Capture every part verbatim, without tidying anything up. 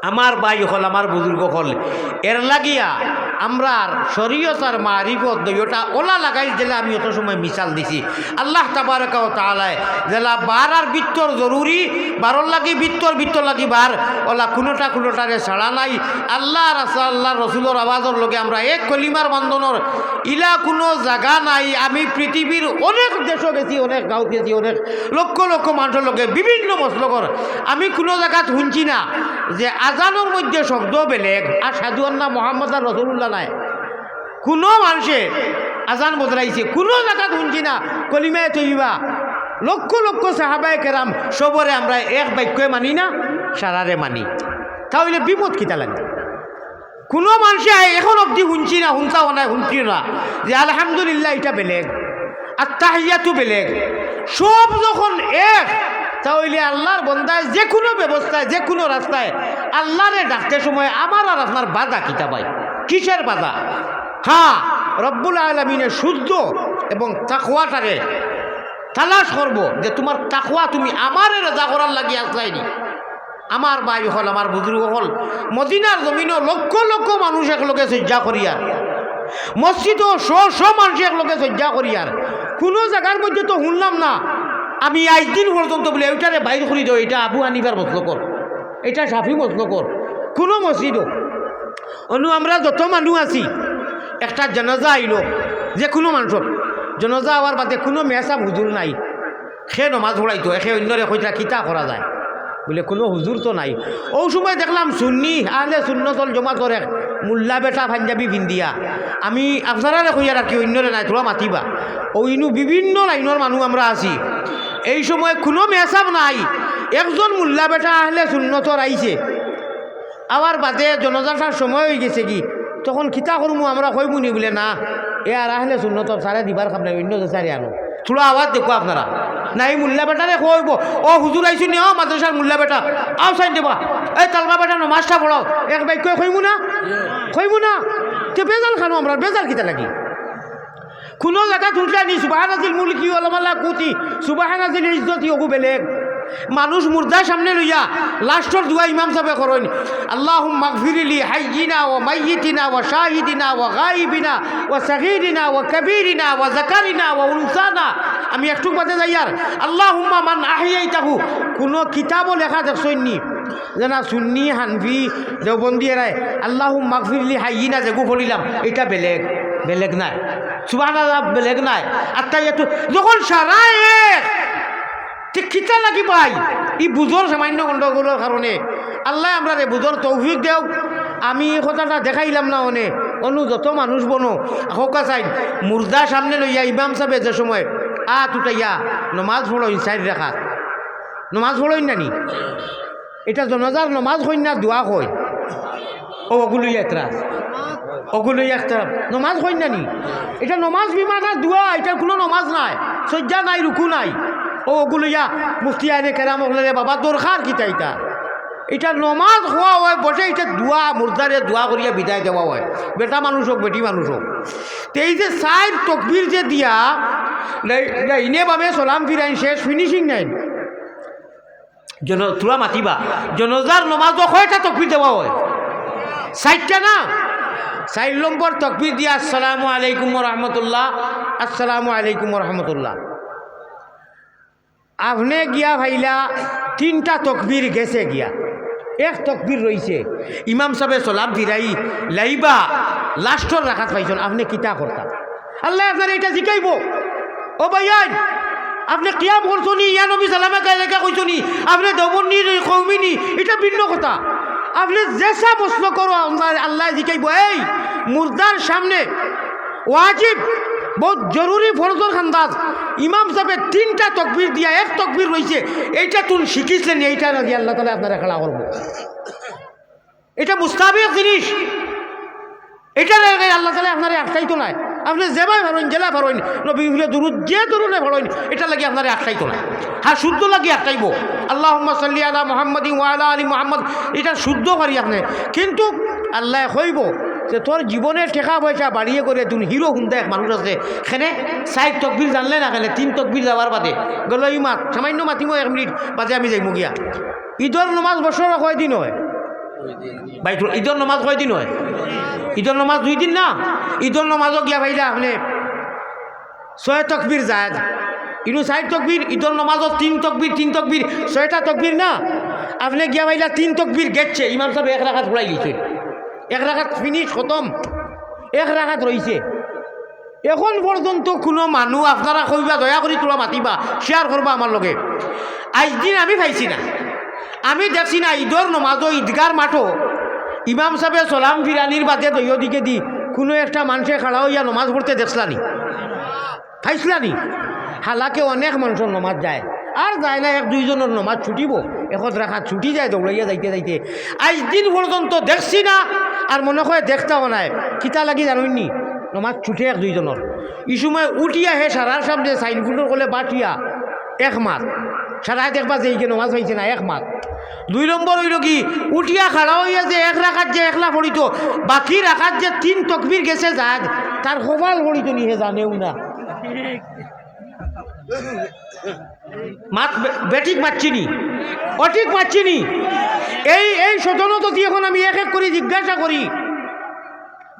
আমার ভাই অকল, আমার বুজুর্গ অকল, এর লাগিয়া আমরার শরীয়ত আর মারিফত দুইওটা অলা লাগাইল, যেলা আমি অত সময় মিসাল দিছি। আল্লাহ তাবারাকা ওয়া তাআলায় যেলা বার আর ভিতর জরুরি, বারর লাগি ভিতর, ভিতর লাগি বার, অলা কুনুটা কুনুটারে ছাড়া নাই। আল্লাহ আর আল্লাহর রসুলর আওয়াজর লগে আমরা এক কলিমার বান্ধনর ইলা কুনু জাগা নাই। আমি পৃথিবীর অনেক দেশো গেছি, অনেক গাঁওত গেছি, অনেক লক্ষ লক্ষ মানষর লগে বিভিন্ন মসলকর। আমি কুনু জাগাত হুনছি না যে আজানর মধ্যে শব্দ বেলেগ, আশহাদু আন্না মুহাম্মাদান রাসূলুল্লাহ নায়। কুনু মানষে আজান বদলাইছে, কুনু জাগাত হুনছি না। কলিমায়ে তৈয়বা, লক্ষ লক্ষ সাহাবায়ে কেরাম, সবরে আমরা এক বাক্যে মানি না, সারারে মানি। তা অইলে বিপদ কিতা লাগে? কুনু মানষে আই-, এখন অবধি হুনছি না, হুনতাও না, হুনছি না যে আলহামদুলিল্লাহ ইটা বেলেগ, আত্তাহিয়াতু বেলেগ। সব যখন এক, তা অইলে আল্লাহর বন্দায় যে কুনু ব্যবস্থায়, যে কুনু রাস্তায় আল্লাহরে ডাকতে সময় আমার আর আপনার বাধা কিতা ভাই? কিসের বাধা? হ্যাঁ, রব্বুল আলামিনে শুদ্ধ এবং তাকওয়াটারে তালাশ করবো যে তুমার তাকওয়া তুমি আমারে রাজা করার লাগি আসলায়নি। আমার ভাই অকল, আমার বুজুর্গ অকল, মদিনার জমিনো লক্ষ লক্ষ মানুষ একলগে সইজ্জা করিয়ার, মসজিদো শ শ মানুষ একলগে সইজ্জা করিয়ার, কুনু জাগার মধ্যে তো হুনলাম না আমি আইজ দিন পর্যন্ত বুলে, "ওইটারে বাইর করি দেও, ইটা আবু হানিফার মসলকর, ইটা শাফি মসলকর।" কুনু মসজিদো। অনু আমরা যত মানুষ আছি, একটা জানাজা আইলো, যে কুনু মানষর জানাজা অওয়ার বাদে কুনু মেসাব হুজুর নাই, কে নমাজ পড়াইতো, একে অইন্যরে কইতরা কিতা করা যায়? বুলে, "কুনু হুজুর তো নাই।" অউ সময় দেখলাম সুন্নি, আহলে সুন্নত ওয়াল জমাতর এক মুল্লা বেটা পাঞ্জাবি পিন্দিয়া। আমি আপনারারে কইয়ার আর কি, অইন্যরে নায়, থুড়া মাতিবা। অউ ইনু বিভিন্ন লাইনর মানুষ আমরা আছি। এই সময় কুনু মেসাব নাই, একজন মুল্লা বেটা আহলে সুন্নতর আইছে। আওয়ার বাদে জানাজাটার সময় অইগেছে গি, তখন কিতা করমু আমরা কইমু নি? বুলে, "না, এ আর আহলে সুন্নতর, সারে দিবার কাম নাই, অইন্য যে সারে আনো।" থুড়া আওয়াজ দেখো আপনারা। না, ই মুল্লা বেটারে কইবো, "ও হুজুর আইছো নি, ও মাদ্রাসার মুল্লা বেটা, আও সাইন দেবা, এই তালবা বেটা নমাজটা পড়াও।" এক বাক্যে কইমু না? কইমু না? তে বেজাল খানো আমরা, বেজাল কিতা লাগি? কুনু জাগাত হুনছলায় নি সুবহানাজিল মুলকি ওয়াল মালাকুতি, সুবহানাজিল ইজ্জতি, অগু বেলেগ। মানুষ মুর্দা সামনে লইয়া লাস্টর দোয়া ইমাম সাবে করইন, "আল্লাহুম্মা গফির লি হাইয়িনা ওয়া মাইয়িতিনা ওয়া শাহিদিনা ওয়া গাইবিনা ওয়া সগীরিনা ওয়া কবীরিনা ওয়া যাকারিনা ওয়া উনসানা।" আমি একটুক বাদে যাইয়ার, "আল্লাহুম্মা মান আহইয়াইতাহু।" কুনু কিতাবো লেখা দেখছইন নি? যেনা সুন্নি, হানফি, দেওবন্দি এরায়, "আল্লাহুম্মা গফির লি হাইয়িনা" যেগু পড়িলাম, ইটা বেলেগ, বেলেগ নায়। সুবহানাল্লাহ বেলেগ নায়। আত্তাহিয়াতু, যখন সারা এক, তে কিতা লাগি ভাই? ই বুজর সামান্য গন্ডগোলর কারণে। আল্লায় আমরারে বুজর তৌফিক দেও। আমি ই কথাটা দেখাইলাম না অনে, অনু যত মানুষ বনো, হউক্কা চাইন, মুর্দা সামনে লইয়া ইমাম সাবে যে সময় আত উঠাইয়া নমাজ পড়ইন চাইর রাকাত, নমাজ পড়ইন না নি? ইটা জানাজার নমাজ কইন না দোয়া কইন? ও, অগু লইয়া এতরাজ। অগু লইয়া এতরাজ। নমাজ কইন না নি? ইটা নমাজ বিমানা দোয়া, ইটা কুনু নমাজ নায়। সইজ্জা নাই, রুকু নাই। ও, অগু লইয়া মুফতিয়ানে কেরাম অকলরে, "বাবা, দরকার কিতা ইটা?" ইটা নমাজ কওয়া অয় বটে, ইটা দোয়া, মুর্দারে দোয়া করিয়া বিদায় দেওয়া অয়। বেটা মানুষ হউক, বেটি মানুষ হউক। তে এই যে চাইর তকবির যে দিয়া, লাই-, লাইনে বামে সালাম ফিরাইন, শেষ finishing নাইন। জন-, থুড়া মাতিবা। জানাজার নমাজো কয়টা তকবির দেওয়া অয়? চাইরটা না? চাইর নম্বর তকবির দিয়া, "আসসালামু আলাইকুম ওয়া রাহমাতুল্লাহ, আসসালামু আলাইকুম ওয়া রাহমাতুল্লাহ।" আপনে গিয়া পাইলা তিনটা তকবির গেছে গিয়া, এক তকবির রইছে। ইমাম সাবে সালাম ফিরাই লাইবা, লাস্টর রাকাত পাইছইন, আপনে কিতা করতা? আল্লায় আপনারে ইটা জিকাইবো। ও ভাইয়াইন, আপনে কিয়াম করছো নি, ইয়া নবী সালামে কায়লাকা কইছো নি, আপনে দেওবন্দি নি, কওমি নি, ইটা ভিন্ন কথা। আপনে যেসা মসলকর, আল্লায় জিকাইবো। এই মুর্দার সামনে ওয়াজিব, বউত জরুরি ফরজর আন্দাজ। ইমাম সাবে তিনটা তকবির দিয়া, এক তকবির রইছে, ইটা তুন শিখিছইন নি, ইটা দিয়া আল্লাহ তাআলায় আপনারে খাড়া করবো। ইটা মুস্তাহাবি এক জিনিস। ইটার লাগি আল্লাহ তাআলায় আপনারে আটকাইতো নায়। আপনে যেবায় পারইন, যেলা পারইন, নবীর উপরে দুরুদ যে ধরনে পারইন, ইটার লাগি আপনারে আটকাইতো নায়। হ্যাঁ, শুদ্ধ লাগি আটকাইবো। "আল্লাহুম্মা সাল্লি আলা মুহাম্মাদিন ওয়া আলা আলি মুহাম্মাদ", ইটা শুদ্ধ করি আপনে। কিন্তু আল্লায় কইবো যে, "তোর জীবনে টেকা পয়সা বাড়িয়ে করে তুন হিরো হুন্দা এক মানুষ আছে, কেনে চাইর তকবির জানলে না কেনে, তিন তকবির যাওয়ার বাদে গেল ই মাত, সামান্য মাতিমো এক মিনিট বাদে আমি যাইমু গিয়া।" ইদর নমাজ বছরো কয়দিন অয়? বাইতুল, ইদর নমাজ কয়দিন অয়? ইদর নমাজ দুই দিন না? ইদর নমাজও গিয়া পাইলা আপনে ছয় তকবির জায়েজ। ইনু চাইর তকবির, ইদর নমাজও তিন তকবির, তিন তকবির, ছয়টা তকবির না? আপনে গিয়া পাইলা তিন তকবির গেছে, ইমাম সাবে এক রাকাত পড়াই দিছে। এক রাকাত finish, খতম। এক রাকাত রইছে। এখন পর্যন্ত কুনু মানুষ, আপনারা কইবা, দয়া করি থুড়া মাতিবা, share করবা আমার লগে। আইজ দিন আমি পাইছি না, আমি দেখছি না, ইদর নমাজও ইদগার মাঠো ইমাম সাবে সালাম ফিরানির বাদে দুইও দিকেদি কুনু একটা মানষে খাড়া অইয়া নমাজ পড়তে দেখছলানি? পাইছলানি? হালাকে অনেক মানষর নমাজ যায়, আর যায় না, এক দুইজনর নমাজ ছুটিবো, একত রাকাত ছুটি যায় দৌড়াইয়া যাইতে যাইতে। আইজ দিন পর্যন্ত দেখছি না, আর মনে কয় দেখতাও নায়। কিতা লাগি জানইননি? নমাজ ছুটে এক দুইজনর। ই সময় উঠিয়া হে সারার সামনে সাইনবোর্ডর কলে বাটিয়া এক মাত। সারায় দেখবা যে ইগে নমাজ পাইছে না, এক মাত। দুই নম্বর অইলো কি, উঠিয়া খাড়া অইয়া যে এক রাকাত যে একলা পড়িতো, বাকি রাকাত যে তিন তকবির গেছে জায়েজ, তার কপাল পড়িতো নি হে জানেও না। মাত বে-, বেঠিক মাতছি নি, অঠিক মাতছি নি। এই, এই শতনো যদি এখন আমি এক এক করি জিজ্ঞাসা করি,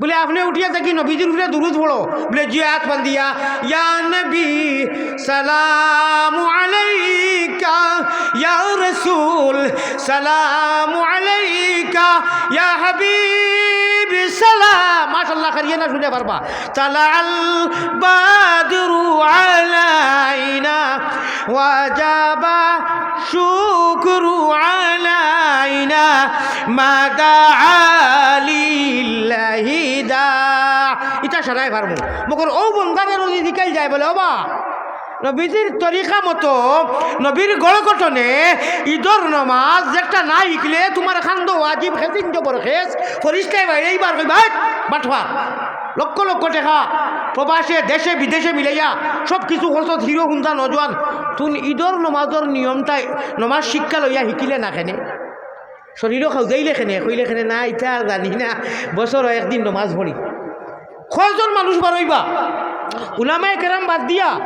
বলে, আপনে উঠিয়া থাকি নবীজির উপরে দুরুদ পড়ো। বলে, জি, আত বান্দিয়া, ইয়া নবী, সালামু আলাইকা, ইয়া রাসূল, সালামু আলাইকা, ইয়া হাবিব, সালাম। মাশাআল্লাহ, কারিয়ে না শুনে পারবা। তালাআল বাদরু আলাইনা ওয়াজাবা শুকরু আলাইনা মা দাআ লিল্লাহি দা। ইতা সারায় পারমু। মগর অউ বন্দারে যদি জিকাইল যায় বলে, ওবা, নবীজির তরিকা মতো, নবীর গড় গঠনে ইদর নমাজ একটা না হিকলে তুমার কান্দো ওয়াজিব খেজিন জবর খেস, ফরিস্তায় বাইরে ইবার কইবা, "হেই, বাটপার।" লক্ষ লক্ষ টেকা প্রবাসে, দেশে, বিদেশে মিলাইয়া সব কিছু খরচত হিরো হুন্দা নজওয়ান। তুন ইদর নমাজর নিয়মটা, নমাজ শিক্ষা লইয়া হিকিলে না কেনে? শরীরও খাউজাইলে কেনে? কইলে কেনে, "না, ইতা আর জানি না, বছরও একদিন নমাজ পড়ি।" কয়জন মানুষ বারইবা? উলামায়ে কেরাম বাদ দিয়া,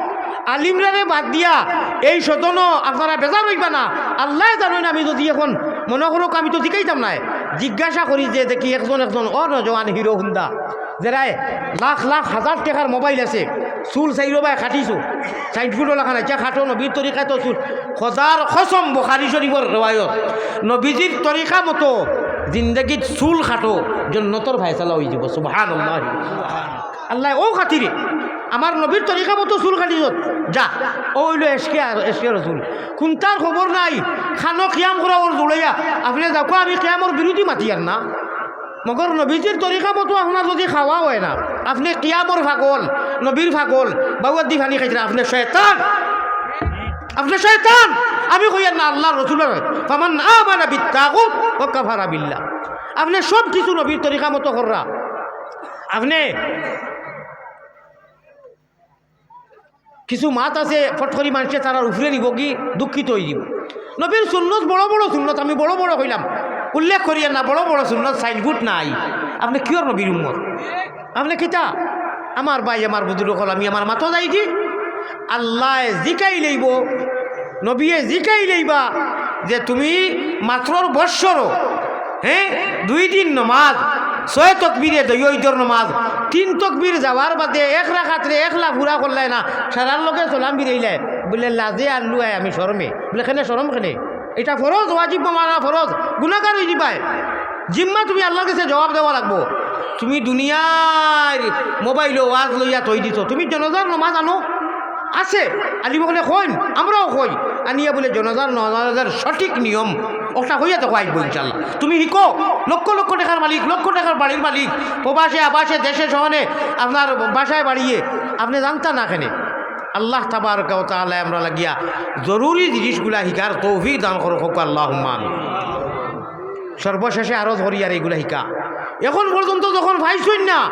আলিমরারে বাদ দিয়া, এই শতনো আপনারা বেজার অইবা না। আল্লায় জানইন, আমি যদি এখন মনো করউক, আমি তো জিকাইতাম নায়, জিজ্ঞাসা করি যে দেখি একজন একজন, ও নজওয়ান হিরো হুন্দা, যেরায় লাখ লাখ হাজার টেকার মোবাইল আছে, চুল চাইরোবায় কাটিছো, সাইনবোর্ডও লাখান আছে, কাটো নবীর তরিকায় তো চুল। খোদার কসম, বুখারী শরীফর রেওয়ায়ত, নবীজির তরিকা মতো জিন্দেগিত চুল কাটো, জন্নতর ফয়সালা অইযিবো। সুবহানাল্লাহ। আল্লায় অউ খাতিরে আমার নবীর তরিকা মতো চুল কাটিছত, যা, অউ অইলো এশকে আর এশকে রসুল। কুন্তার খবর নাই, খানো কিয়াম করা অর জুড়াইয়া, আপনে যাউক্কা, আমি কিয়ামর বিরুদ্ধে মাতিয়ার না। মগর নবীজির তরিকা মতো আপনার যদি খাওয়া অয় না, আপনে কিয়ামর পাগল, নবীর পাগল, বাউয়াদি পানি খাইতরা, আপনে শয়তান, আপনে শয়তান। আমি কইয়ার না, আল্লার রসুলর, ফামান আমানা বিত্তাগুত ওয়া কাফারা বিল্লাহ। আপনে সব কিছু নবীর তরিকা মতো কররা। আপনে কিছু মাত আছে, ফট করি মানষে তারার উপরে নিবোগি, দুঃখিত অইযিবো। নবীর সুন্নত, বড় বড় সুন্নত, আমি বড় বড় কইলাম, উল্লেখ করিয়ার না, বড় বড় সুন্নত, সাইনবোর্ড নাই। আপনে কিওর নবীর উম্মত? আপনে কিতা? আমার ভাই, আমার বুজুর্গ অকল, আমি আমার মাতো যাইগি। আল্লায় জিকাইলাইবো, নবীয়ে জিকাইলাইবা যে তুমি মাত্রর বৎসরও, হে, দুই দিন নমাজ, ছয় তকবিরে দুইও ইদর নমাজ, তিন তকবির যাওয়ার বাদে এক রাকাতরে একলা পুরা করলায় না, সারার লগে সালাম ফিরাইলায়, বলে, "লাজে আনলু আয় আমি শরমে।" বলে, "কেনে শরম কেনে? ইটা ফরজ, ওয়াজিব মানা ফরজ, গুনাগার অইযিবায়।" জিম্মা তুমি আল্লার গেছে জবাব দেওয়া লাগবো। তুমি দুনিয়ার মোবাইলো ওয়াজ লইয়া থই দিছো, তুমি জনাজার নমাজ আনো, আছে, আলিম অকলে কইন, আমরাও কই, আনিয়া বলে জনাজার নমাজর সঠিক নিয়ম, ওটা কইয়া তো কইবো ইনশাআল্লাহ। তুমি হিকো, লক্ষ লক্ষ টেকার মালিক, লক্ষ টেকার বাড়ির মালিক, প্রবাসে, আবাসে, দেশে, শহরে, আপনার বাসায় বাড়িয়ে, আপনে জানতা না কেনে? আল্লাহ তাবারকা ওয়া তাআলায় আমরা লাগিয়া জরুরি জিনিসগুলা হিকার তৌফিক দান করো, কউক্কা আল্লাহুম্মা আমিন। সর্বশেষে আরজ করি আর এইগুলা হিকা। এখন পর্যন্ত যখন পাইছইন না,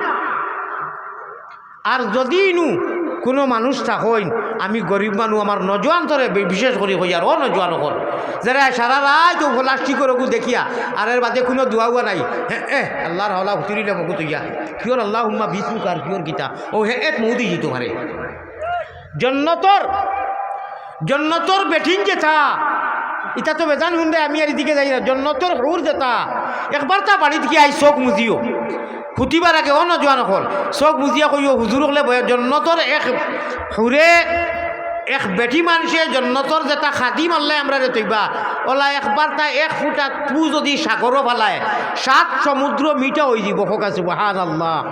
আর যদি ইনু কুনু মানুষ থাকইন, আমি গরিব মানুষ, আমার নজওয়ানতরে বি-, বিশেষ করি কইয়ার, ও নজওয়ান অকল, যেরা সারা রাইত অউ প্লাস্টিকর অগু দেখিয়া, আর এর বাদে কুনু দোয়া-উয়া নাই, হে, এ, আল্লার হাওলা হুতুরিলে মগু তইয়া, কিওর আল্লাহুম্মা বিসমুকা আর কিওর কিতা, অউ হে এত মৌদি যিতো পারে। জন্নতর, জন্নতর বেটিন যেতা, ইতা তো বেজান হুনরায়, আমি আর ইদিকে যাই না। জন্নতর হুর যেতা, একবারতা বাড়িত গিয়া আইজ চউখ মুজিও। হুতিবার আগে, ও নওজোয়ান অকল, চউখ মুজিয়া কইও, হুজুর অকলে বয়া, জন্নতর এক হুরে, এক বেটি মানষে জন্নতর যেতা খাদিম আল্লায় আমরারে থইবা, অলা একবারতা এক ফুটা থু যুদি সাগরো ফালায়, সাত সমুদ্র মিঠা অইযিবো। কউক্কা সুবহানাল্লাহ।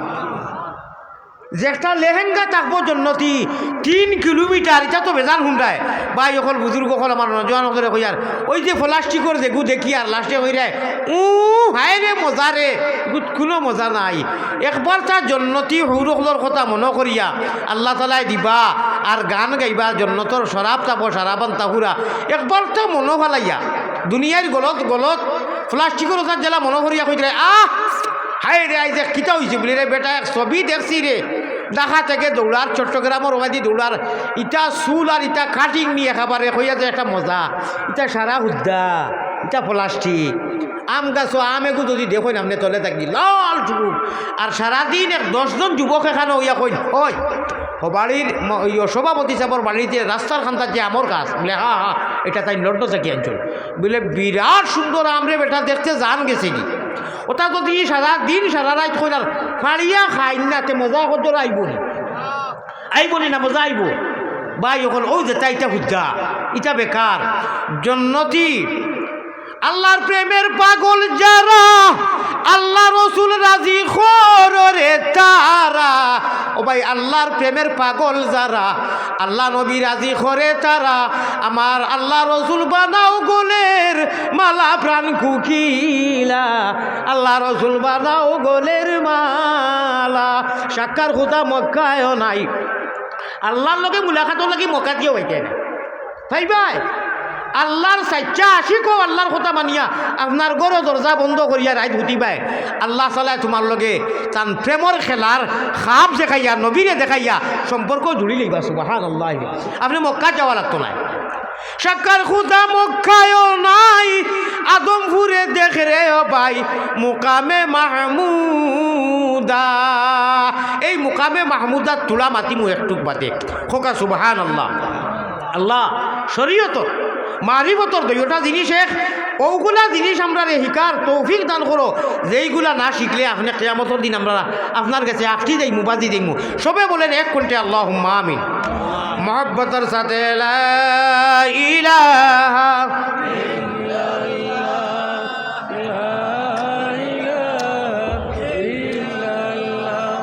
যেকটা লেহেঙ্গা থাকবো জন্নতি তিন কিলোমিটার, ইতা তো বেজান হুনরায়। ভাই অকল, বুজুর্গ অকল, আমার নওজোয়ান অকলরে কইয়ার, অউ যে প্লাস্টিকর যেগু দেখিয়ার লাস্টে কইরায়, "উ, হায় রে মজা রে, ইগুত কুনু মজা নাই।" একবারতা জন্নতি হুর অকলর কথা মনো করিয়া আল্লাহ তাআলায় দিবা, আর গান গাইবা, জন্নতর শরাব থাকবো, শরাবান তাহুরা। একবারতা মনো ফালাইয়া, দুনিয়ার গলত গলত প্লাস্টিকর কথা যেলা মনো করিয়া কইতরায়, "আহ, হায় রে, আইজ এক কিতা অইছে?" বুলে, "রে বেটা, এক ছবি দেখছি রে, ঢাকা থাকি দৌড়ার, চট্টগ্রামর অবাদি দৌড়ার, ইতা চুল আর ইতা কাটিং নি একেবারে, কইয়া যে একটা মজা, ইতা সারা হুদ্দা, ইতা প্লাস্টিক। আম গাছো আম এগু যুদি দেখইন আপনে তলে থাকি লাল টুকু, আর সারাদিন এক দশজন যুবক একখানো অইয়া কইন, 'ওই, হবাড়ির ম-, ইয়ো সভাপতি সাবর বাড়িত রাস্তার কান্দাত যে আমর গাছ,' বুলে, 'হা, হা, ইটা তাইন লন্ডন থাকি আনছইন।' বুলে, 'বিরাট সুন্দর আম রে বেটা, দেখতে জান গেছেগি।' অতা যুদি সারাদিন সারা রাইত কইন আর ফাড়িয়া খাইন না, তে মজা কদ্দুর আইবো নি? আইবো নি না, মজা আইবো? ভাই অকল, অউ যেতা ইতা হুদ্দা, ইতা বেকার। জন্নতি, আল্লার প্রেমের পাগল যারা, আল্লা রসুল রাজি করে তারা। ও ভাই, আল্লার প্রেমের পাগল যারা, আল্লা নবী রাজি করে তারা, আমার আল্লা রসুল বানাও গলের মালা প্রাণ কুকিলা, আল্লা রসুল বানাও গলের মালা। সাক্ষার খুদা মক্কায়ও নাই, আল্লার লগে মুলাকাতর লাগি মক্কাত গিয়া পাইতায় না। পাইবায়? আল্লার সাচ্চা আশিক অও, আল্লার কথা মানিয়া, আপনার ঘরো দরজা বন্ধ করিয়া রাইত হুতিবায়। আল্লা তাআলায় তুমার লগে তান প্রেমর খেলার খাব দেখাইয়া, নবীরে দেখাইয়া সম্পর্ক জুড়ি লইবা। সুবহানাল্লাহ। আপনে মক্কাত যাওয়া লাগতো নায়। সাক্ষার খুদা মক্কায়ও নাই, আদমপুরে দেখ রে ও ভাই, মুকামে মাহমুদা। এই মুকামে মাহমুদাত তুলা মাতিমু একটুক বাদে। কউক্কা সুবহানাল্লাহ। আল্লা শরীয়তর, মারিফতর দুইওটা জিনিস এক, অউগুলা জিনিস আমরারে হিকার তৌফিক দান করো, যেইগুলা না শিখলে আপনে কিয়ামতর দিন আমরা আপনার গেছে আটকি যাইমু, বাজি যাইমু। সবে বলেন এক কণ্ঠে, "আল্লাহুম্মা আমিন।" মহব্বতর সাথে লা ইলাহা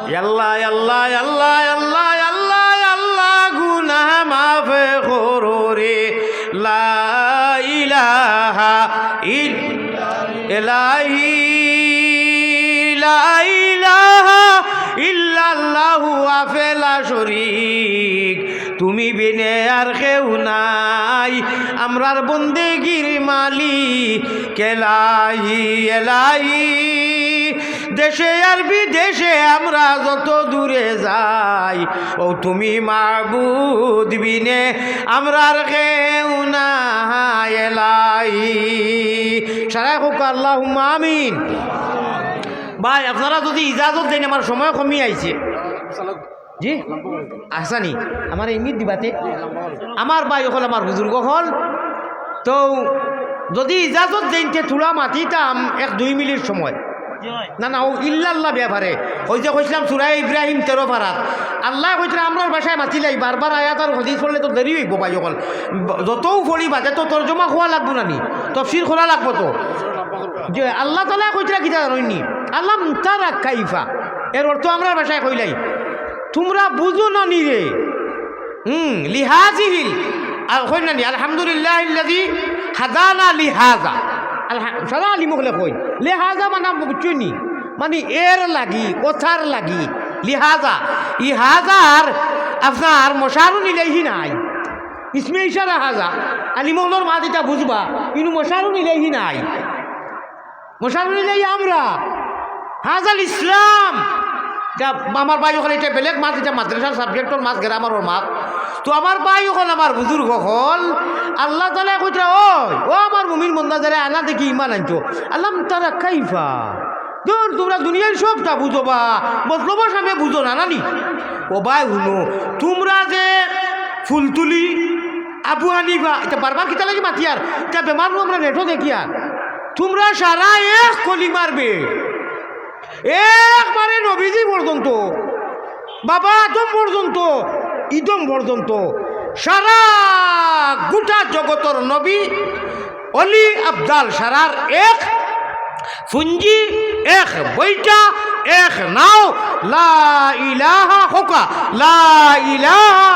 ইল্লাল্লাহ, ইল্লাল্লাহ, ইল্লাল্লাহ, ইল্লাল্লাহ, ইল্লাল্লাহ, গুনাহ মাফ করো রে। লা ইলাহা ইল-, ইলাহি, লা ইলাহা ইল্লাল্লাহু ওয়াহদাহু লা শরীক, তুমি বিনে আর কেউ নাই, আমরার বন্দেগির মালিক এলাহি, এলাহি। দেশে আর বিদেশে আমরা যত দূরে যাই, ও তুমি মাবুদ বিনে আমরার কেউ নাই, এলাহি। সারায় কউক্কা আল্লাহুম্মা আমিন। ভাই, আপনারা যুদি ইজাজত দেইন, আমার সময় কমি আইছে। জি? আহসানি, আমারে ইঙ্গিত দিবাতে। আমার ভাই অকল, আমার বুজুর্গ অকল, তো যুদি ইজাজত দেইন তে থুড়া মাতিতাম এক দুই মিনিট সময়। না, না, অউ ইল্লাল্লাহ ব্যাপারে। অউ যে কইছলাম সূরা ইব্রাহিম তেরো পারাত। আল্লায় কইতরা আমরার ভাষায় মাতিলাই, বারবার আয়াত আর হাদিস পড়লে তো দেরি অইবো ভাই অকল। যতউ পড়ি বাদে তো তর্জমা কওয়া লাগবো না নি? তফসির করা লাগবো তো। যে আল্লা তাআলায় কইতরা কিতা জানইন নি? আলাম তারা কাইফা। এর অর্থ আমরার ভাষায় কইলাই, তুমরা বুঝো না নি রে? হুম, লিহাজিহিল। আর কইন না নি, আলহামদুলিল্লাহিল্লাযী হাদানা লিহাযা। আলহা-, সারা আলিম অকলে কইন। লিহাযা মানে বুঝছো নি? মানে এর লাগি, অতার লাগি। লিহাযা। ই হাযার আপনার মুশারুন ইলাইহি নাই। ইসমে ইশারা হাযা। আলিম অকলর মাত ইতা বুঝবা, ইনো মুশারুন ইলাইহি নাই। মুশারুন ইলাইহি আমরা। হাযাল ইসলাম। ইতা আমার ভাই অকল, ইতা বেলেগ মাত, ইতা মাদ্রাসার সাবজেক্টর মাত, গ্রামারর মাত। তো আমার ভাই অকল, আমার বুজুর্গ অকল, আল্লা তাআলায় কইতরা, "ওই, ও আমার মুমিন বন্দা, যারা আনা দেখি ঈমান আনছো।" আলাম তারা কাইফা। দূর, তুমরা দুনিয়ার সবটা বুঝো বা, মতলবর সামনে বুঝো না, না নি? ও ভাই, হুনো, তুমরা যে ফুলতুলি, আবু হানিফা, ইতা বারবার কিতা লাগি মাতিয়ার? ইতা বেমার নু আমরা নেটো দেখিয়ার। তুমরা সারা এক কলিমার বে, একবারে নবীজি পর্যন্ত, বাবা আদম পর্যন্ত, ইদম পর্যন্ত, সারা গুটা জগতর নবী, অলি আবদাল, সারার এক পুঞ্জি, এক বইটা, এক নাও, লা ইলাহা কউক্কা, লা ইলাহা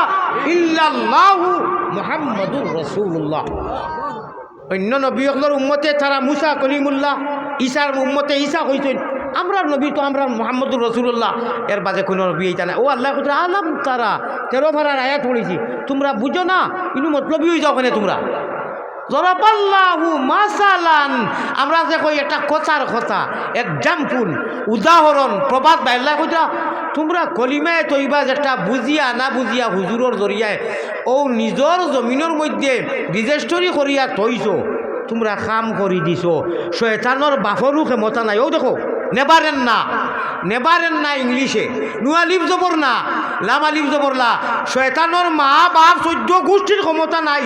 ইল্লাল্লাহু মুহাম্মাদুর রাসূলুল্লাহ। অইন্য নবী অকলর উম্মতে তারা মুসা কলিমুল্লাহ, ঈসার উম্মতে ঈসা কইছইন। আমরার নবী তো আমরার মুহাম্মাদুর রাসূলুল্লাহ, এর বাদে কুনু নবী আইতা নায়। ও আল্লায় কইরা, আলাম তারা, তেরো পারার আয়াত পড়ছি, তুমরা বুঝো না, ইনো মতলবি অইযাও কেনে তুমরা। জরাবাল্লাহু মাসালান, আমরা যে কই একটা কথার কথা, example, উদাহরণ, প্রবাদ, বাইল্লা কইরা, তুমরা কলিমায়ে তৈবা যেটা বুঝিয়া না বুঝিয়া হুজুরর জরিয়ায় অউ নিজর জমিনর মধ্যে রেজিস্ট্রি করিয়া থইছো, তুমরা কাম করি দিছো। শয়তানর বাফরও ক্ষমতা নাই। অউ দেখো, নেভার এন্ড না, নেভার এন্ড না ইংলিশে, নু আলিফ জবর না, লাম আলিফ জবর লা। শয়তানর মা বাপ চৌদ্দ গুষ্টির ক্ষমতা নাই।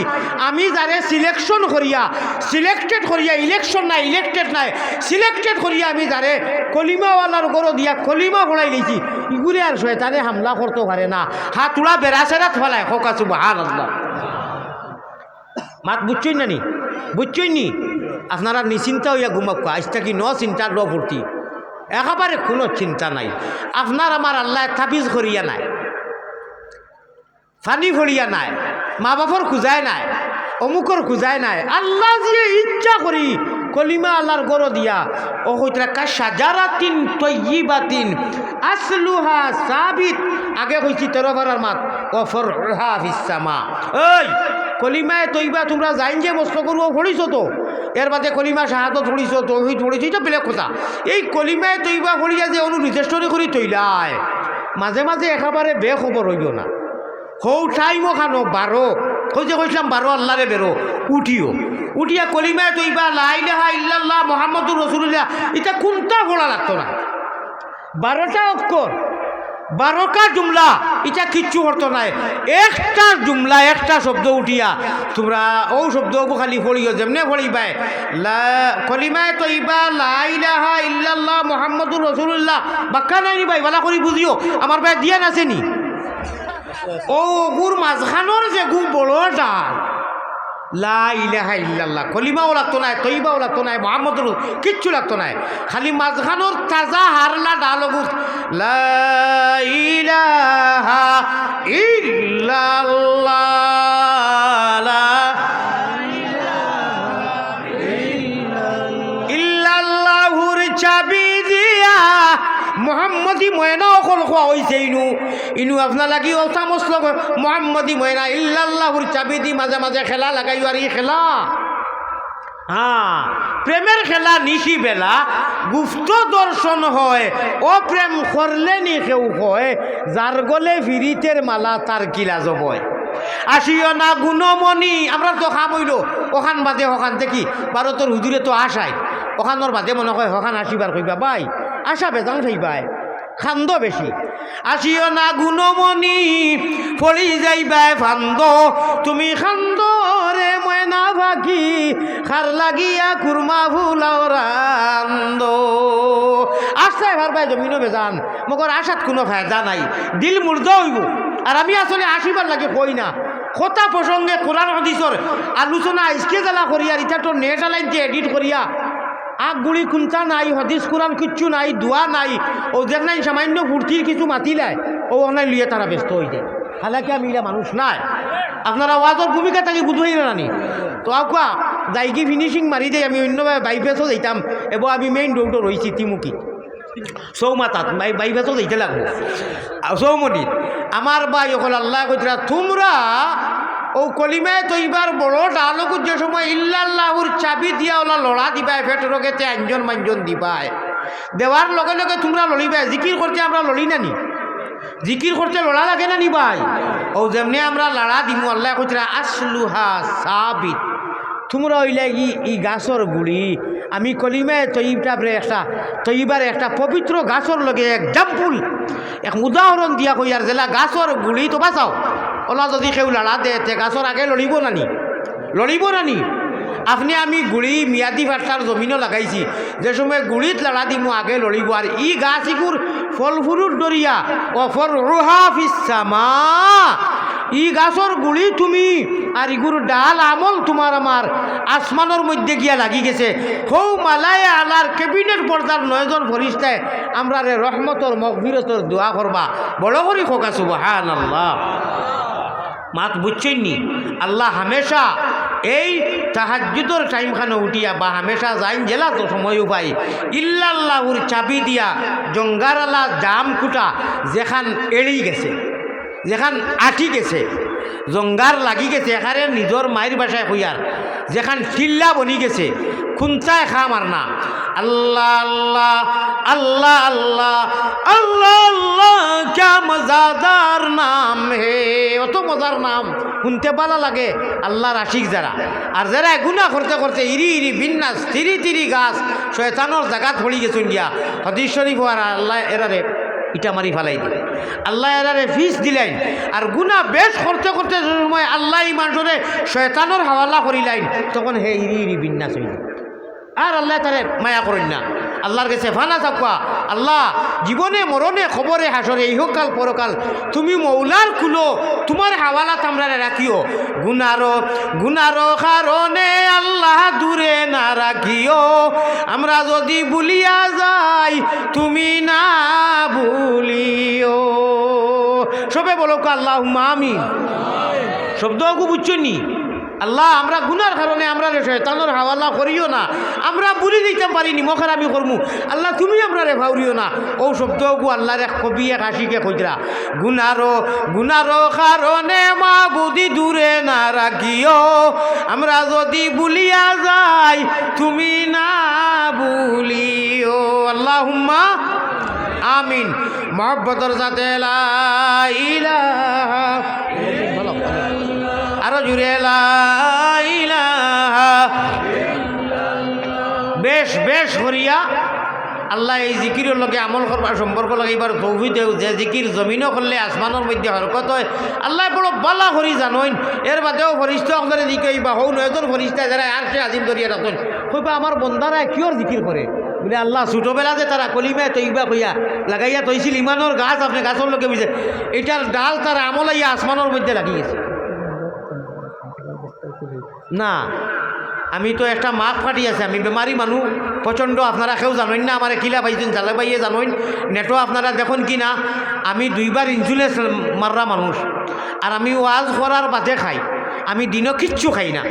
আমি যারে selection করিয়া, selected করিয়া, election নায়, elected নায়, selected করিয়া আমি যারে কলিমাওয়ালার ঘরো দিয়া কলিমা পড়াইলিছি, ইগুরে আর শয়তানে হামলা করতো পারে না। হাতুড়া বেড়াছেড়াত ফালায়, কউক্কা সুবহানাল্লাহ। মাত বুঝছইন না নি? বুঝছইন নি? আপনারা নিশ্চিন্তা অইয়া ঘুমাউক্কা, আইজ থাকি no চিন্তা, no ফুর্তি, একেবারে কুনু চিন্তা নাই। আপনার আমার আল্লায় তাবিজ করিয়া নায়, পানি পড়িয়া নায়, মা বাপর খুজায় নায়, অমুকর খুজায় নায়। আল্লা যিয়ে ইচ্ছা করি কলিমা আল্লার ঘরো দিয়া, অউ কইতরা কা শাজারাতিন তৈয়িবাতিন আসলুহা সাবিত। আগে কইছি তেরো পারার মাত, ওয়া ফারউহা ফিস সামা। এই কলিমায়ে তৈবা তুমরা জাইন যে মস্ত করু পড়িছো তো, এর বাদে কলিমা শাহাদত পড়িছো, তৌহিদ পড়িছো, ইটা বেলেগ কথা। এই কলিমায়ে তৈবা পড়িয়া যে অনো রেজিস্ট্রি করি থইলায়, মাঝে মাঝে একেবারে বেখবর অইও না। হউ টাইমও খানো বারো, হউ যে কইছলাম বারো আল্লারে বেরো, উঠিও, উঠিয়া কলিমায়ে তৈবা লা ইলাহা ইল্লাল্লাহ মুহাম্মাদুর রাসূলুল্লাহ, ইটা কুনটা পড়া লাগতো না। বারোটা অক্ষর, বারোটা জুমলা, ইটা কিচ্ছু করতো নায়। একটা জুমলা, একটা শব্দ উঠিয়া তুমরা অউ শব্দগু খালি পড়িও, যেমনে পড়িবায়, লা, কলিমায়ে তৈবা, লা ইলাহা ইল্লাল্লাহ মুহাম্মাদুর রাসূলুল্লাহ, বাক্কা নায় নি ভাই, ভালা করি বুঝিও, আমার ভাই দিয়ান আছে নি? অউ অগুর মাঝখানোর যেগু বড় ডাল, লা ইলাহা ইল্লাল্লাহ, কলিমাও লাগতো নায়, তৈবাও লাগতো নায়, মুহাম্মাদুর কিচ্ছু লাগতো নায়, খালি মাঝখানোর তাজা হারলা ডাল অগু, লা ইলাহা ইল্লাল্লাহ, লা ইল্লাল্লাহুর চাবি দিয়া মুহাম্মদী ময়না অকল কওয়া অইছে ইনু। ইনু আপনার লাগি অতা মসলক মুহাম্মদী ময়না ইল্লাল্লাহুর চাবি দি মাঝে মাঝে খেলা লাগাইও আর ই খেলা। হ্যাঁ, প্রেমের খেলা নিশি বেলা, গুপ্ত দর্শন হয়, অ প্রেম করলে নি কেউ কয়, যার গলে ফিরিতের মালা তার কি লাজ বয়। আসিও না গুণমণি, আমরার তো কাম অইলো, অখান বাদে অখান দেখি, ভারতর হুজুরে তো আশায়, অখানর বাদে মনে কয় অখান আসিবার কইবা, ভাই, আশা বেজান খাইবায়, খান্দ বেশি। আসিও না গুণমণি, পড়ি যাইবায় ফান্দ, তুমি খান্দরে ময়না পাখি, খার লাগিয়া কুরমা ফুলাও রান্দ। আশায় পারবায় জমিনো বেজান, মগর আশাত কুনু ফায়দা নাই, দিল মুর্দা অইবো। আর আমি আসলে আসিবার লাগি কই না, কথা প্রসঙ্গে কোরআন হাদিসর আলোচনা আইজকে যেলা করিয়ার, ইটা তো নেট আলাইনতে edit করিয়া, আগ গুড়ি কুন্তা নাই, হাদিস কোরআন কিচ্ছু নাই, দোয়া নাই, অউ দেখনাইন সামান্য ফুর্তির কিছু মাতিলায়, অউ অনাই লইয়া তারা ব্যস্ত অইযায়। হালাকি আমি ইলা মানুষ নায়, আপনারা ওয়াজর ভূমিকা থাকি বুঝইন না নি। তো আউক্কা, যাইগি finishing মারি দেই, আমি অইন্য বায় বাইপাসও যাইতাম, এবো আমি main roadও রইছি তিমুখী। চৌমাথাত, বাই-, বাইপাসও যাইতে লাগবো। আ, চৌমনিত। আমার ভাই অকল আল্লায় কইতরা, তুমরা অউ কলিমায়ে তৈবার বড় ডালগুত যে সময় ইল্লাল্লাহুর চাবি দিয়া অলা লড়া দিবায়, পেট রগেতে আঞ্জন মাঞ্জন দিবায়। দেওয়ার লগে লগে তুমরা লড়িবায়, জিকির করতে আমরা লড়ি না নি? জিকির করতে লড়া লাগে না নি ভাই? অউ যেমনে আমরা লড়া দিমু, আল্লায় কইতরা, আসলুহা সাবিত। তুমরা অইলাগি ই গাছর গুড়ি, আমি কলিমায়ে তৈবারে একটা, তৈবারে একটা পবিত্র গাছর লগে example, এক উদাহরণ দিয়া কইয়ার, যেলা গাছর গুড়ি তো বাঁচাও, অলা যুদি কেউ লাড়া দেয়, তে গাছর আগে লড়িবো না নি? লড়িবো না নি? আপনে আমি গুড়ি মিয়াদি ফাট্টার জমিনো লাগাইছি, যে সময় গুড়িত লাড়া দিমু আগে লড়িবো। আর ই গাছ ইগুর ফল ফুরুট ডরিয়া, ও ফরউহা ফিস সামা, ই গাছর গুড়ি তুমি আর ইগুর ডাল আমল তুমার আমার আসমানর মধ্যে গিয়া লাগি গেছে। হউ মালায়ে আলার ক্যাবিনেট পর্দার নয়জন ফরিস্তায় আমরারে রহমতর মগফিরতর দোয়া করবা। বড় করি কউক্কা সুবহানাল্লাহ। মাত বুঝছইন নি? আল্লাহ হামেশা এই তাহাজ্জুদর টাইম খানো উঠিয়া বা হামেশা যাইন যেলা তো সময় উপায় ইল্লাল্লাহুর চাবি দিয়া জঙ্গারালা জাম কুটা যেখান এড়ি গেছে, যেখান আটি গেছে, জঙ্গার লাগি গেছে, এখানে নিজর মায়ের ভাষায় কইয়ার, যেখান চিল্লা বনি গেছে, খুনতায় খা মারনা। আল্লাহ, আল্লাহ, আল্লাহ, আল্লাহ, আল্লাহ, আল্লাহ, ক্যা মজাদার নাম হে। অত মজার নাম, হুনতে বালা লাগে আল্লাহর আশিক যারা। আর যারা গুনা করতে করতে ইরি ইরি বিন্নাস, তিরি তিরি গাছ, শয়তানর জাগাত পড়ি গেছইন গিয়া। হাদিস শরীফ আর আল্লাহ এরারে ইটা মারি ফালাই দিলা। আল্লাহ এরারে ফিস দিলাইন। আর গুনা বেশ করতে করতে যে সময় আল্লাহ ই মানষরে শয়তানর হাওয়ালা করিলাইন, তখন হে ইরি ইরি বিন্নাস অইল। আর আল্লাহ তারে মায়া করইন না। আল্লাহর গেছে ফানা চাউক্কা, আল্লাহ, জীবনে মরণে কবরে হাশরে ইহকাল পরকাল তুমি মৌলার কুলো, তুমার হাওয়ালাত আমরারে রাখিও। গুনারো, গুনারো কারণে আল্লাহ দূরে না রাখিও, আমরা যুদি ভুলিয়া যাই তুমি না ভুলিও। সবে বলউক্কা আল্লাহুম্মা আমিন। শব্দ অগু বুঝছইন নি? আল্লাহ, আমরা গুনার কারণে আমরারে শয়তানর হাওয়ালা করিও না। আমরা ভুলি যাইতাম পারি, নিমখের আমি করমু। আল্লাহ, তুমি আমরারে ফাউরিও না। অউ শব্দ অগু আল্লাহর এক কবি, এক আশিকে কইতরা, গুনারো, গুনারো কারণে মাবুদি দূরে না রাখিও, আমরা যুদি ভুলিয়া যাই তুমি না ভুলিও। আল্লাহুম্মা আমিন। মহব্বতর সাথে লা ইলাহা, বলো, আরো জুরে লা ইলাহা। বেশ, বেশ করিয়া আল্লাহ এই জিকিরর লগে আমল করবার সম্পর্ক লাগাইবার তৌফিক দেও, যে জিকির জমিনো করলে আসমানর মধ্যে হরকত হয়। আল্লাহ বড় বালা করি জানইন। এর বাদেও ফরিস্তা অকলরে জিকাইবা, হউ নয়জন ফরিস্তা যারা আরশে আজিম ধরিয়া রাখছইন, কইবা, "আমার বন্দারা কিওর জিকির করে?" বুলে, "আল্লাহ, ছোটবেলা যে তারা কলিমায়ে তৈবা কইয়া লাগাইয়া থইছিল, ইমানর গাছ আপনে গাছর লগে বুঝে, ইটার ডাল তার আমল আইয়া আসমানর মধ্যে লাগি গেছে।" না, আমি তো একটা মাত ফাটি আছে, আমি বেমারি মানুষ প্রচণ্ড, আপনারা কেউ জানইন না, আমারে কিলা পাইছইন, জালে পাইয়ে জানইন, নেটো আপনারা দেখইন কি না, আমি দুইবার ইন্স্যুরেন্স মাররা মানুষ, আর আমি ওয়াজ করার বাদে খাই, আমি দিনো কিচ্ছু খাই না,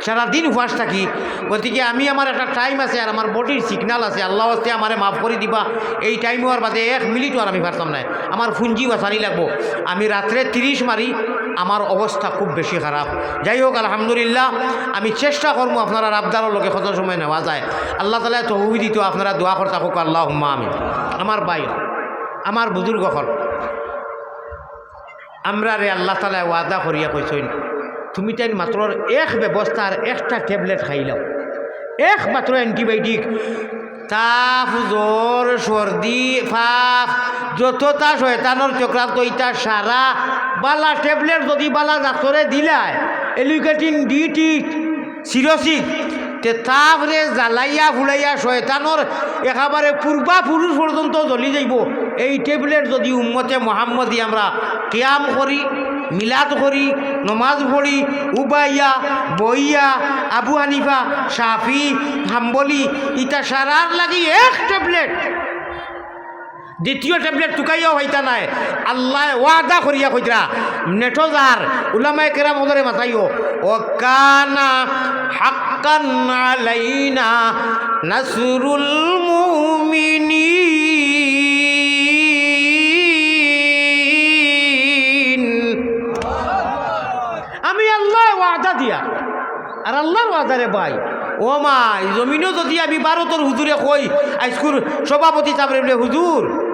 সারা দিন উপাস থাকি। গতিকে আমি, আমার একটা টাইম আছে, আর আমার বডির সিগনাল আছে, আল্লাহ ওয়াস্তে আমারে মাফ করি দিবা, এই টাইম অওয়ার বাদে এক মিনিটও আর আমি পারতাম না, আমার পুঞ্জি বাঁচানি লাগবো। আমি রাত্রে তিরিশ মারি, আমার অবস্থা খুব বেশি খারাপ। যাই হোক, আলহামদুলিল্লাহ, আমি চেষ্টা করমু আপনারার আবদারর লগে কত সময় নেওয়া যায়। আল্লাহ তাআলায় তৌফিক দিতো, আপনারা দোয়া করতা কউক্কা, আল্লাহুম্মা আমিন। আমার ভাই, আমার বুজুর্গ অকল, আমরারে আল্লাহ তাআলায় ওয়াদা করিয়া কইছইন, তুমি তাইন মাত্র এক ব্যবস্থার একটা ট্যাবলেট খাইলাও, এক মাত্র অ্যান্টিবায়োটিক, তাপ, জ্বর, সর্দি, ফাফ, যততা শয়তানর চক্রান্ত, ইতা সারা বালা ট্যাবলেট যুদি বালা ডাক্তরে দিলায়, অ্যালুকেটিন, ডিটি, সিরোসিন, তে তাপরে জ্বালাইয়া ফুড়াইয়া শয়তানর একেবারে পূর্বা পুরুষ পর্যন্ত জ্বলি যাইবো। এই ট্যাবলেট যুদি উম্মতে মোহাম্মদী আমরা কিয়াম করি, মিলাদ করি, নমাজ পড়ি, উবাইয়া, বইয়া, আবু হানিফা, শাফি, হাম্বলি, ইতা সারার লাগি এক ট্যাবলেট। দ্বিতীয় ট্যাবলেট তুকাইয়াও পাইতা নায়। আল্লায় ওয়াদা করিয়া কইতরা, নেটো যার, উলামায়ে কেরাম অকলরে মাতাইও, "ওয়া কানা হাক্কান আলাইনা নাসরুল মুমিনিন।" আমি আল্লায় ওয়াদা দিয়া, আর আল্লার ওয়াদারে ভাই, ও মাই, জমিনো যুদি আমি ভারতর হুজুরে কই, আইজকুর সভাপতি সাবরে বুলে, "হুজুর,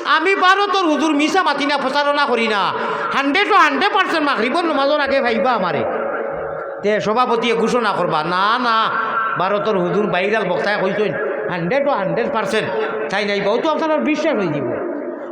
আমি ভারতর হুজুর, মিছা মাতি না, প্রচারণা করি না, হান্ড্রেডো হান্ড্রেড পার্সেন্ট মাগরিবর নমাজর আগে পাইবা আমারে।" তে সভাপতিয়ে ঘোষণা করবা, "না, না, ভারতর হুজুর ভাইরাল বক্তায় কইছইন, হান্ড্রেডো হান্ড্রেড পার্সেন্ট, তাইন আইবা।" অউ তো আপনারার বিশ্বাস অইযিবো।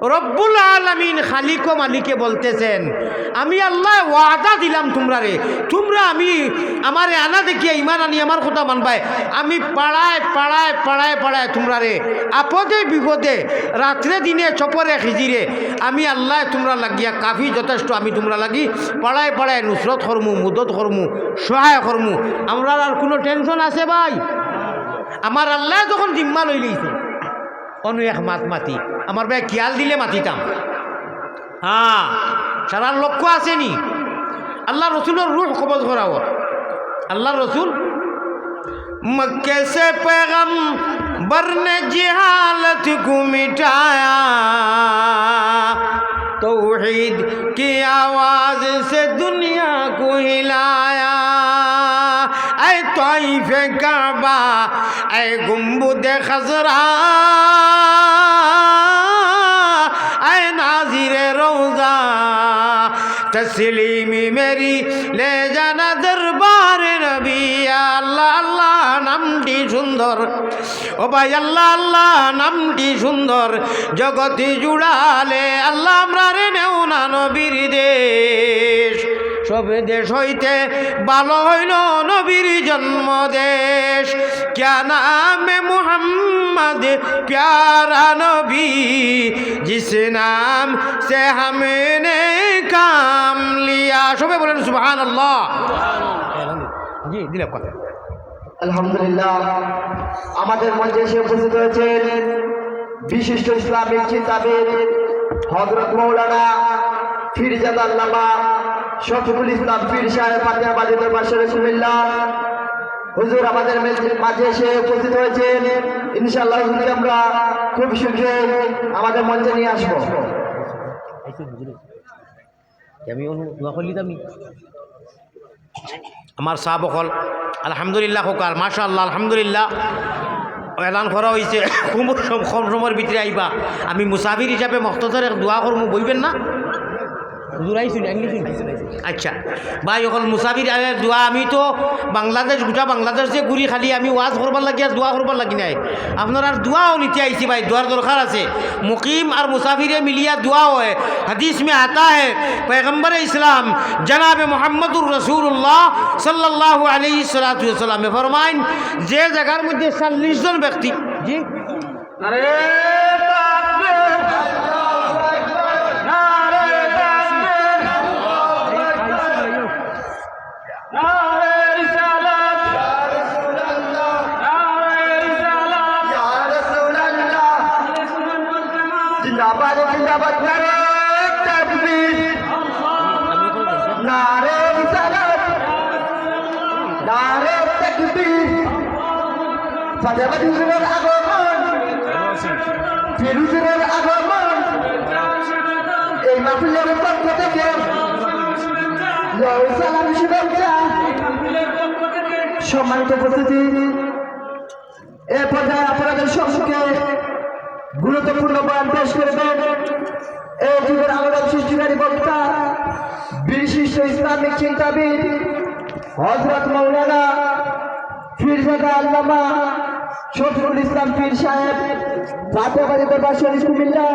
রব্বুল আলামিন খালিক ও মালিকে বলতেছেন, "আমি আল্লায় ওয়াদা দিলাম তুমরারে, তুমরা আমি আমারে আনা দেখিয়া ইমান আনি আমার কথা মানবায়।" আমি পাড়ায় পাড়ায় পাড়ায় পাড়ায় তুমরারে আপদে বিপদে, রাত্রে দিনে চপরে খিজিরে, আমি আল্লায় তুমরার লাগিয়া কাফি যথেষ্ট, আমি তুমরার লাগি পাড়ায় পাড়ায় নুসরত করমু, মদত করমু, সহায় করমু। আমরার আর কুনু টেনশন আছে ভাই? আমার আল্লায় যখন জিম্মা লইলিছে, অনো এক মাত মাতি, আমার ভাই খিয়াল দিলে মাতিতাম। হ্যাঁ, সারার লক্ষ্য আছে নি? আল্লার রসুলর রুহ কবজ করা অয়। আল্লার রসুল مکے سے پیغمبر نے جہالت کو مٹایا، توحید کی آواز سے دنیا کو ہلایا۔ اے طائف کعبہ، اے گنبد خضرا، اے ناظر روضہ، تسلیم میری لے جانا دربار نبی۔ আল্লাহ, আল্লাহ নামটি সুন্দর। ও ভাই, আল্লাহ, আল্লাহ নামটি সুন্দর। জগতি জুড়ালে আল্লাহ আমরারে নেও না নবীর দেশ। সব দেশ হইতে ভালো হইল নবীর জন্ম দেশ। क्या नाम है मोहम्मद प्यारा नबी, जिस नाम से हमने काम लिया। সবে বলেন সুবহানাল্লাহ। জি, দিলাম কথা। আলহামদুলিল্লাহ, আমাদের মঞ্চে এসে উপস্থিত হয়েছেন বিশিষ্ট ইসলামিক চিন্তাবিদ হযরত মাওলানা পীরজাদা আল্লামা শফিকুল ইসলাম পীর সাহেব ফাতেহাবাদী দরবার শরীফ কুমিল্লা। হুজুর আমাদের মেজ-, মাঝে এসে উপস্থিত হয়েছেন। ইনশাআল্লাহ হুজুরকে আমরা খুব শীঘ্রই আমাদের মঞ্চে নিয়ে আসবো। আমি অনু-, দোয়া করলি তো আমি। আমার সাব অকল, আলহামদুলিল্লাহ, হোকার, মাশাআল্লাহ, আলহামদুলিল্লাহ। এলান করা হইছে, খুব সম-, কম সময়র ভিতরে আইবা। আমি মুসাফির হিসাবে মখতসর এক দোয়া করমু, বইবেন না? হুজুর আইছইন, আইছইন। আচ্ছা, ভাই অকল মুসাফির আইলে দোয়া, আমি তো বাংলাদেশ, গোটা বাংলাদেশ যে ঘুরি, খালি আমি ওয়াজ করবার লাগি আর দোয়া করবার লাগি নায়। আপনারার দোয়াও নিতে আইছি ভাই, দোয়ার দরকার আছে। মুকিম আর মুসাফিরে মিলিয়া দোয়া হয়। হাদিস মে আতা হ্যায়, পয়গম্বর ইসলাম জনাবে মুহাম্মদুর রাসূলুল্লাহ সাল্লাল্লাহু আলাইহি সাল্লাতু ওয়াসাল্লামে ফরমাইন, যে জাগার মধ্যে চল্লিশ জন ব্যক্তি, জি, নারে তাকবীর! নারে তাকবীর! নারে রিসালাত! নারে রিসালাত! জিন্দাবাদ, জিন্দাবাদ, নারে তাকবীর! নারে রিসালাত! নারে তাকবীর! ফাতেহাবাদী হুজুরের আগমন, পীর হুজুরের আগমন, এই মাহফিলের পক্ষ থেকে লও সালাম শুভেচ্ছা। সম্মানিত উপস্থিতি, এ পর্যায়ে আপনাদের সম্মুখে গুরুত্বপূর্ণ বয়ান পেশ করবেন এই যুগের আলোড়ন সৃষ্টিকারী বক্তা, বিশিষ্ট ইসলামিক চিন্তাবিদ হযরত মাওলানা পীরজাদা আল্লামা শফিকুল ইসলাম পীর সাহেব, ফাতেহাবাদী দরবার শরীফ কুমিল্লা।